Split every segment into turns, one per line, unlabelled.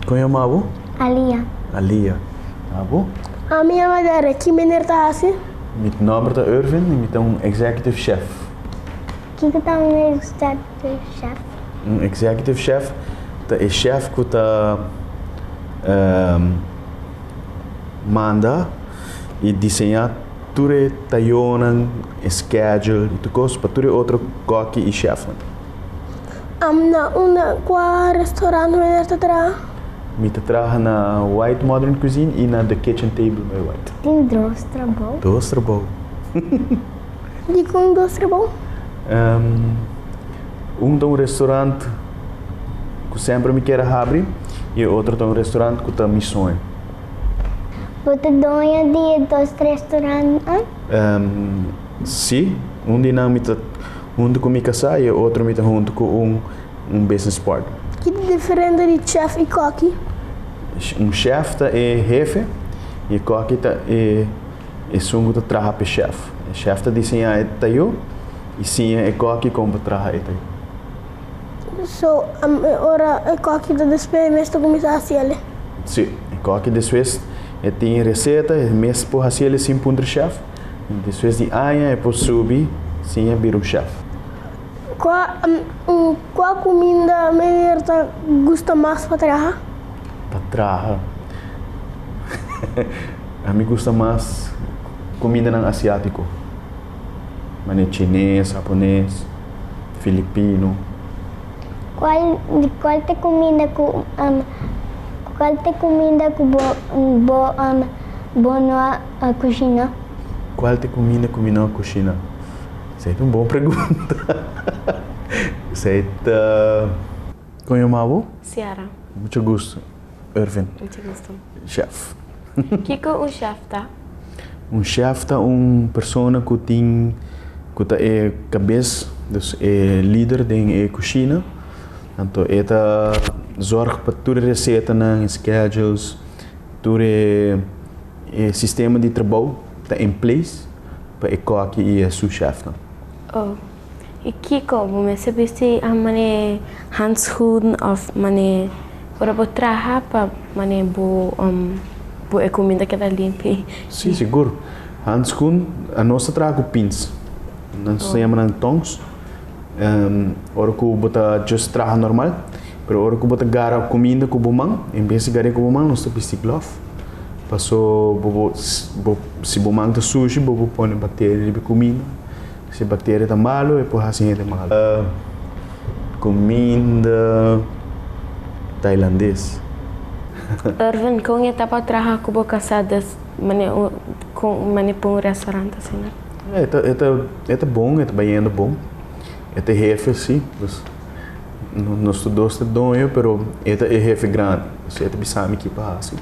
Kon yama bo?
Alia.
Alia. Abo?
Ami yama Derek. Ki meneer ta hasi?
Mi nòmber ta Irvin i mi ta un executive chef.
Kiko ta un executive chef?
Un executive chef ta e chef ku ta manda i diseñá tur e tayonan, e schedule i tur kos pa tur e otro kòki i chefnan.
Am na unda kua restaurant meneer ta traha?
Mi ta traha na White Modern Cuisine i na The Kitchen Table by White.
Tin dos trabou?
Dos trabou.
Dikon dos trabou?
Un ta un restaurant ku semper mi kier a habri i e otro ta un restaurant ku ta mi soño.
Bo ta doño di e dos restaurantnan?
Sí, un di nan mi ta huntu ku mi kasá i e otro mi ta huntu ku un un business partner.
Ki ta diferente di chef i kòki?
Un chef ta e hefe i e kòki ta e esun ku ta traha pa e chef. E chef ta diseñá e tayó i siña e kòki kon pa traha e tayó.
So, e ora e kòki ta despues e mes ta kuminsá hasi el?
Sí, e kòki despues e tin e reseta, e mes por hasi el sin puntra chef. Despues di aña e por subi siña bira un chef.
Kua kua kuminda meneer ta gusta mas pa traha?
Pa traha? Ami gusta mas kumindanan asiátiko, manera chines, hapones, filipino.
Kual di kual ta kuminda ku kual ta kuminda ku bo bo bo no a kushina?
Kual ta kuminda ku mi no a kushina? Esei ta un bon pregunta. Esei ta. Kon yama bo?
Ciara.
Mucho gusto, Irvin.
Mucho gusto.
Chef.
Kiko un chef ta?
Un chef ta un persona ku tin ku ta e kabes, dus e lider den e kushina. Anto e ta zorg pa tur e resetanan, e schedules, tur e e sistema di trabou ta in place pa e kòki i e sous chefnan.
Oh, i kiko bo mester bisti mane handschoen of mane ora bo traha pa mane bo bo e kuminda keda limpi?
Si, sigur. Handschoen, anos ta traha ku pins. Nos ta yama nan tongs. Ora ku bo ta just traha normal, pero ora ku bo ta gara kuminda ku bo man, en bes di gar'é ku bo man, nos ta bisti glòf. Paso bo bo bo si bo man ta sushi bo por pone bakteria riba e kuminda. Si e bakteria ta malu e por hasi hende malu. Kuminda tailandes.
Irvin, kon e ta pa traha ku bo kasá des mane un kon mane pa un restaurant asina?
E ta e ta e ta bon, e ta bayendo bon. E ta e hefe si, dus nos tur dos ta doño pero e ta e hefe grandi, dus e ta bisa mi ki pa hasi.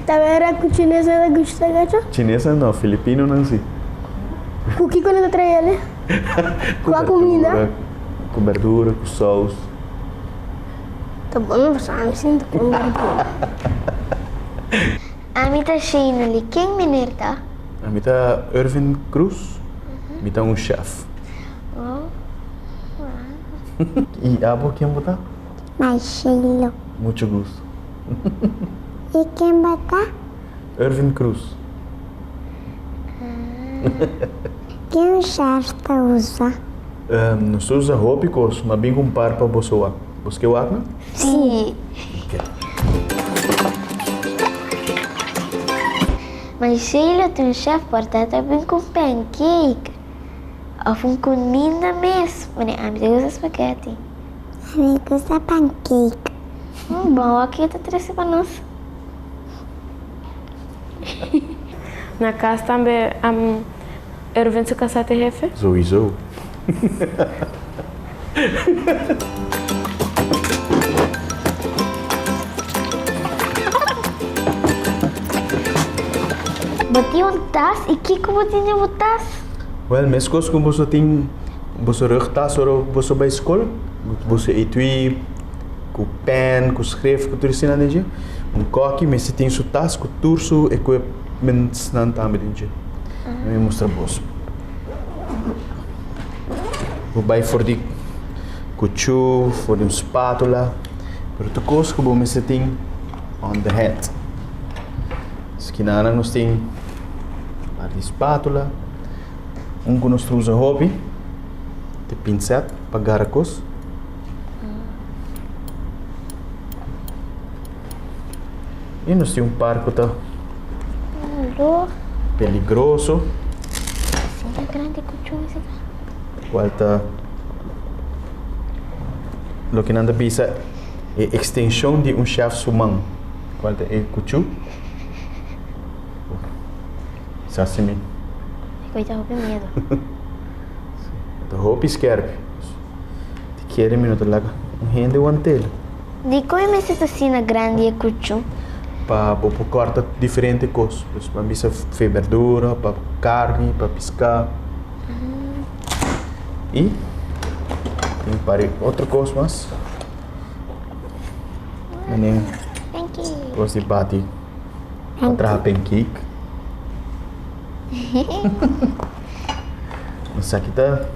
Ta bera ku chinesnan ta gusta gacho?
Chinesnan no, filipinonan si.
Ku kiko nan ta trae el? Kua kuminda?
Ku berdura, ku sous.
Ta bon pasobra ami sinti kon berdura.
Ami ta Sheinely. Ken meneer ta?
Ami ta Irvin Cruz. Mi ta un chef.
Oh, wow.
I abo ken bo ta?
Marcelo.
Mucho gusto.
I ken bo ta?
Irvin Cruz.
Ken un chef ta usa?
Nos ta usa hopi kos, ma bin ku un par pa boso wak. Bos ke wak nan?
Sí.
Ok.
Marcelo tin un chef por ta ta bin ku pancake of un kuminda mes. Mane ami ta gusta spaghetti. Ami gusta pancake. Bon wak ke ta trese pa nos.
Na kas tambe Erwin su kasá ta hefe?
Sowieso.
Bo tin un tas i kiko bo tin den bo tas?
Wel, meskos ku boso tin boso rugtas ora boso bai skol, boso etui ku pen, ku schrift, ku tur eseinan den dje. Un kòki mester tin su tas ku tur su equipmentsnan tambe den dje. Mi mustra boso. Bo bai for di. kuchú, for di un spátula, pero tur kos ku bo mester tin on the hand. Skinanan nos tin par di spátula, un ku nos ta usa hopi ta pinsèt pa gara kos. I nos tin un par ku ta peligroso. Kual ta loke nan ta bisa e ekstenshon di un shèf su man. Kual ta e kuchú. Sa si mi. Ta hopi skèrpi. Ti kere mi no ta laga un hende want'el.
Dikon e mester ta asina grandi e kuchu?
Pa bo por kòrta diferente kos. Pues pa bisa fe berdura, pa karni, pa piská. I tin par di otro kos mas. Menen kos di bati pa traha pancake. Esaki ta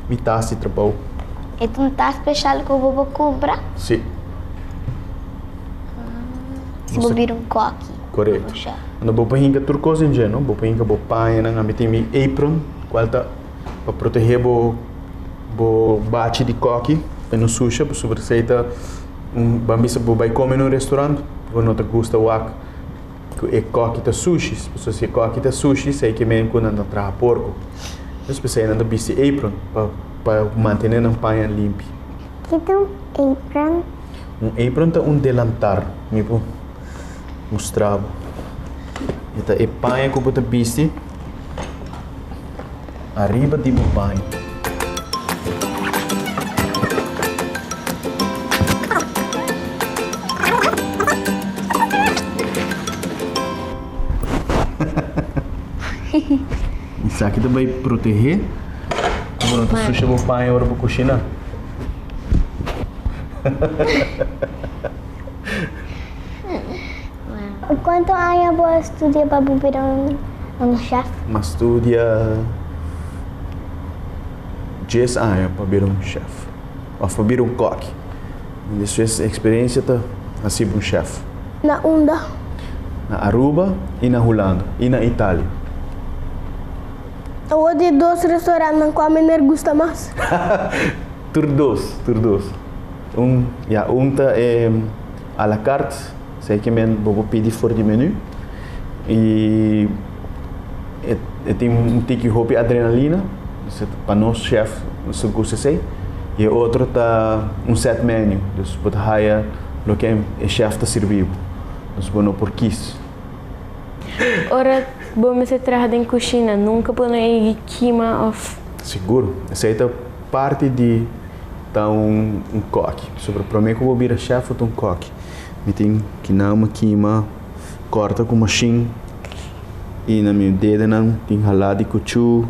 mi tas di trabou.
E ta un tas special ku bo por kumpra?
Si.
Si bo bira un koki.
Korekto. Anto bo por hinka tur kos den dje, no? Bo por hinka bo pañanan, ami tin mi apron, kual ta pa protegé bo bo bachi di koki pa no susha, pasobra esei ta un, ban bisa bo bai kome na un restaurant, bo no ta gusta wak Ku e koki ta sushi, pasobra si e koki ta sushi esei ke men ku nan ta traha porko. Entonces p'esei nan ta bisti apron pa pa mantene nan paña limpi.
Ki ta un apron?
Un apron ta un delantar, mi por mustra bo. E ta e paña ku bo ta bisti ariba di bo paña. Esaki ta bai protegé ku bo no ta susha bo paña ora bo kushiná.
Kuantu aña bo a studia pa bo bira un chef?
Mi a studia dies aña pa bira un chef òf pa bira un kòki. Despues eksperensia ta hasi bo un chef.
Na unda?
Na Aruba i na Hulanda i na Italia.
Awor di e dos restaurantnan kua meneer gusta mas?
Tur dos, tur dos. Un, ya, un ta e a la carte, esei ke men bo por pidi for di menu i e e tin un tiki hopi adrenalina, dus pa nos chef nos ta gusta esei. I e otro ta un set menu, dus bo ta haya loke e chef ta sirbi bo, dus bo no por kis.
Ora bo mester traha den kushina, nunka bo no yegi kima òf.
Sigur, esei ta parti di ta un kòki. Pasobra promé ku bo bira shèf bo ta un kòki. Mi tin ki nan kima, kòrta ku mashin i na mi dedenan tin halá di kuchú.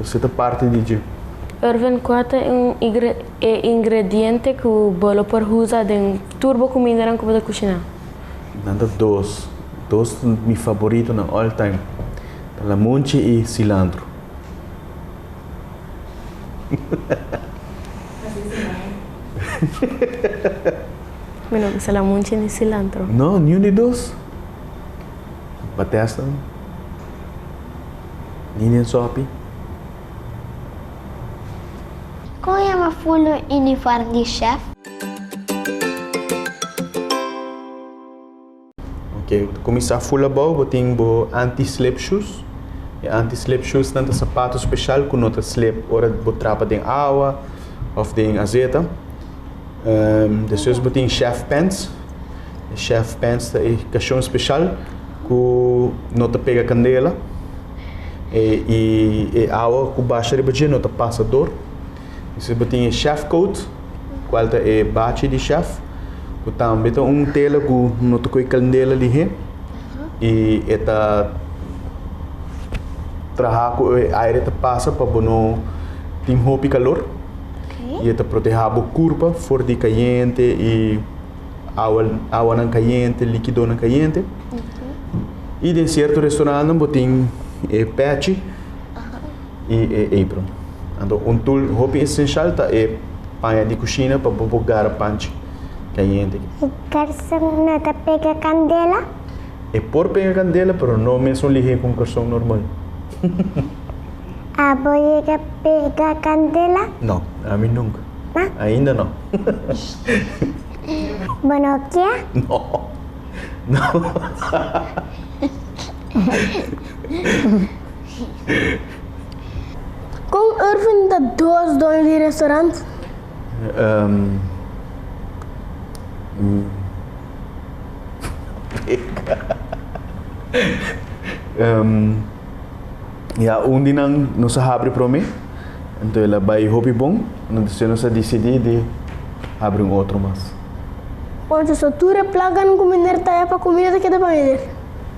Esei ta parti di dje.
Erwin, kua ta un e ingrediente ku bo lo por usa den tur bo kumindanan ku bo ta kushiná?
Nan ta dos. Dos mi faboritonan all time. Ta lamunchi i cilantro.
Mi no gusta lamunchi ni cilantro.
No, niun di dos. Batesta ni den sopi.
Kon yama full un uniform di chef?
Ok, bo ta kuminsá full abou, bo tin bo anti-slip shoes. E anti-slip shoes nan ta sapato speshal ku no ta slip ora bo trapa den awa òf den azeta. Despues bo tin chef pants. E chef pants ta e kashon speshal ku no ta pega kandela i e awa ku basha riba dje no ta pasa dor. Despues bo tin e chef coat, cual ta e bachi di chef, cu tambe ta un tela cu no ta coge candela lihe y e ta traha cu e aire ta pasa pa bo no tin hopi calor y e ta proteha bo curpa for di cayente y awa awanan cayente, likidonan cayente. Y den cierto restaurantnan bo tin e pechi. i e apron. Anto un tool hopi esenshal ta e paña di kushina pa bo por gara panchi kayente.
E karson no ta pega kandela?
E por pega kandela, pero no mesun lihé ku un karson normal.
Abo yega pega kandela?
No, ami nunka. Ainda no.
Bo no kia?
No. No.
Kon Irvin ta dos doño di restaurant?
Um, um, ya, un di nan nos a habri promé, anto el a bai hopi bon, entonces nos a disidí di habri un otro mas.
Poncho, so tur e plakanan ku meneer ta haya pa kumida ta keda pa meneer?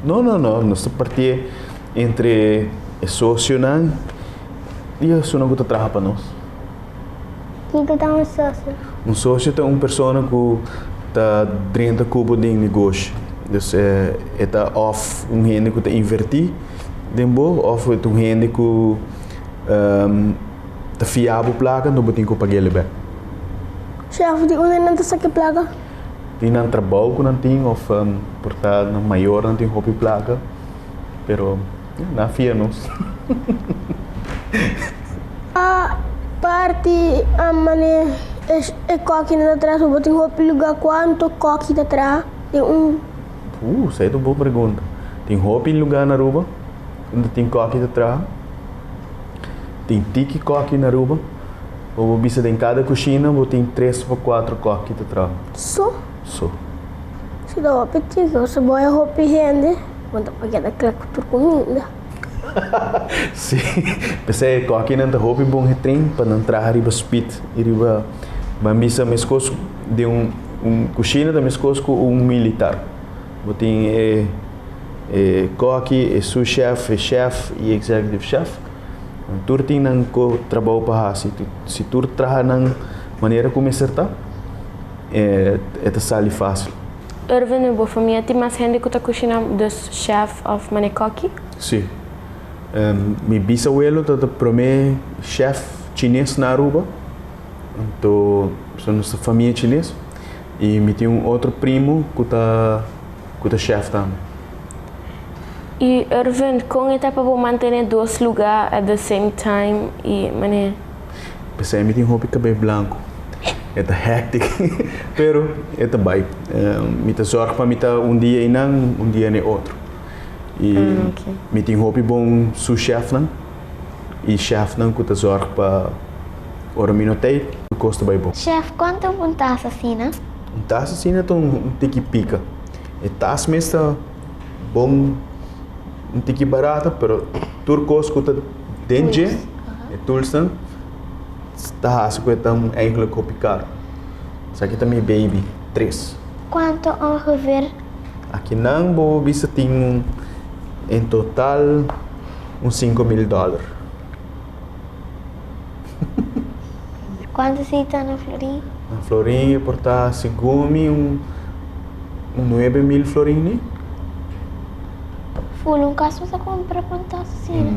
No, no, no, nos ta partié entre e sosionan i esunnan ku ta traha pa nos.
Kiko ta un sosio?
Un sosio ta un persona ku ta drenta ku bo den negoshi. Dus e ta òf un hende ku ta invertí den bo òf e ta un hende ku ta fia bo plaka anto bo tin ku pag'el bèk.
Chef, di unda nan ta saka e plaka?
Tin nan trabou ku nan tin òf por ta nan mayornan tin hopi plaka, pero nan a fia nos.
A parti a mane e kokinan ta traha so bo tin hopi luga kuantu koki ta traha den un.
Uh, esei ta un bon pregunta. Tin hopi luga na Aruba unda tin koki ta traha. Tin tiki koki na Aruba. Bo por bisa den kada kushina bo tin tres o kuatro koki ta traha.
So?
So.
Si ta hopi tiki, ose bo e hopi hende, bo ta por keda kla ku tur kuminda.
Sí, p'esei e kòkinan ta hopi bon getrain pa nan traha riba speed i riba, ban bisa meskos den un un kushina ta meskos ku un militar. Bo tin e e kòki, e sous chef, e chef i e executive chef. Nan tur tin nan ko trabou pa hasi. Si tur traha nan manera ku mester ta, e e ta sali fásil.
Irvin, den bo famia tin mas hende ku ta kushina, dus chef òf mane kòki?
Sí. Mi bisawelo ta ta promé chef chines na Aruba. Anto, so nos ta famia chines. I mi tin un otro primo ku ta ku ta chef tambe.
I Irvin, kon e ta pa bo mantené dos lugá at the same time i mane?
P'esei mi tin hopi kabei blanku. E ta hectic, pero e ta bai. Mi ta zorg pa mi ta un dia einan, un dia n'e otro. I mi tin hopi bon souschefnan i chefnan ku ta zorg pa ora mi no t'ei, tur kos ta bai bon.
Chef, kuantu un tas asina?
Un tas asina ta un tiki pika. E tas mes ta bon un tiki barata, pero tur kos ku ta den dje, e toolsnan, ta hasi ku e ta un eigenlijk hopi karo. Esaki ta mi baby, tres.
Kuantu ongeveer?
Akinan bo bisa tin en total un 5000 dòler.
Kuantu si ta na florin?
Na florin e por ta segun mi un 9000 florin ni.
Ful un kas bo ta kumpra pa un tas asina.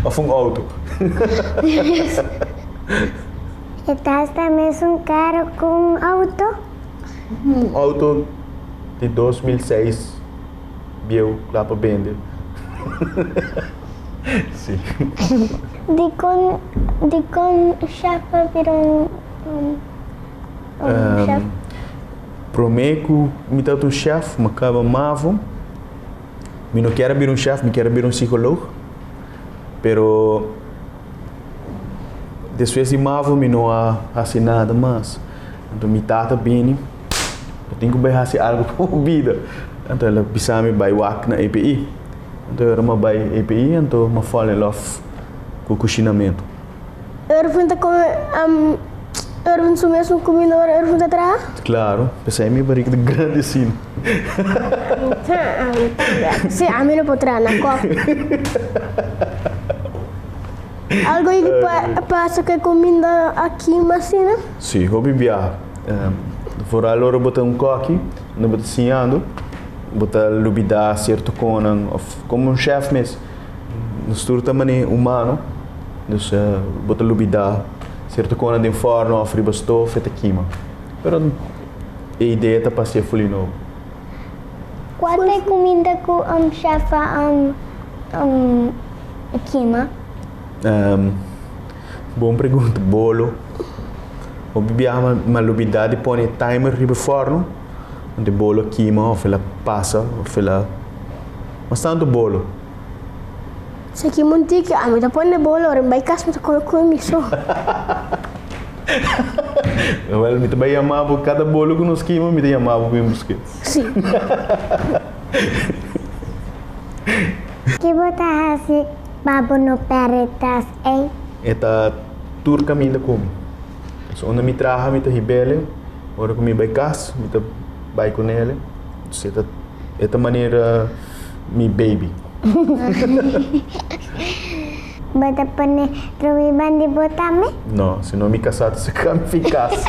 Of un outo.
E tas ta mesun karo ku un outo?
Un outo di 2006 bieu kla pa bende. Si.
Dikon dikon chef a bira un un chef?
Prome ku mi tabata un chef, mi a kaba mavo. Mi no kier a bira un chef, mi kier a bira un psicoloog. Pero despues di mavo mi no a hasi nada mas. Anto mi tata bini, bo tin ku bai hasi algu pa bo bida. Anto el a bisa mi bai wak na EPI. Anto ora mi a bai EPI anto mi a fall in love ku kushinamentu.
Erwin ta come Erwin su mes un cuminda ora Erwin ta traha?
Claro, p'esei mi barriga ta grandi asina.
Si, ami no por traha na kòp. Algo di pasa ku e cuminda a kima asina?
Si, hopi biaha. Vooral ora bo ta un kòki, unda bo ta siñando, bo ta lubidá sierto konan òf komo un chèf mes. Nos tur ta manera humano, dus bo ta lubidá. Sierto kosnan den fòrnu òf riba stof e ta kima. Pero e idea ta pa hasié fuli nobo.
Kua ta e kuminda ku chef a kima?
Bon pregunta. Bolo. Hopi biaha mi a lubida di pone e timer riba e fòrnu, anto e bolo a kima òf el a pasa òf el a. Mas tantu bolo.
Si kima un tiki, ami ta pone bolo, ora mi bai kas mi ta kome ku mi so.
Wel, mi ta bai yama bo kada bolo ku nos kima, mi ta yama bo bin busk'é.
Si.
Ki bo ta hasi pa bo no pèrdè tas ei?
E ta tur kaminda ku mi. So unda mi traha mi ta hib'el, ora ku mi bai kas mi ta bai ku nel. So e ta e ta manera mi baby.
Bo ta pone drumi banda di bo tambe?
No, si no mi kasá ta saka mi fi kas.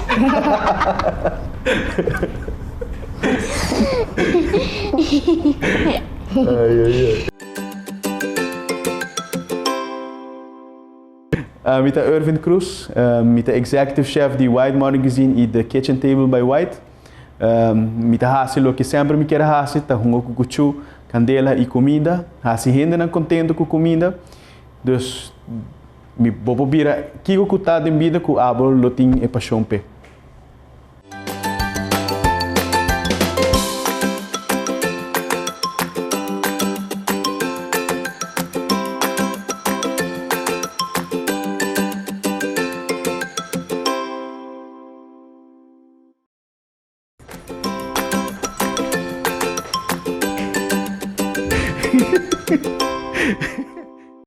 Ai ai ai. Mi ta Irvin Croes, mi ta Executive Chef di White Modern Cuisine y The Kitchen Table by White. Mi ta hasi loke semper mi kier a hasi, ta hunga ku kuchú, kandela y kuminda, hasi hendenan kontento ku kuminda. Dus mi bo por bira kiko ku ta den bida ku abo lo tin e pashon p'e.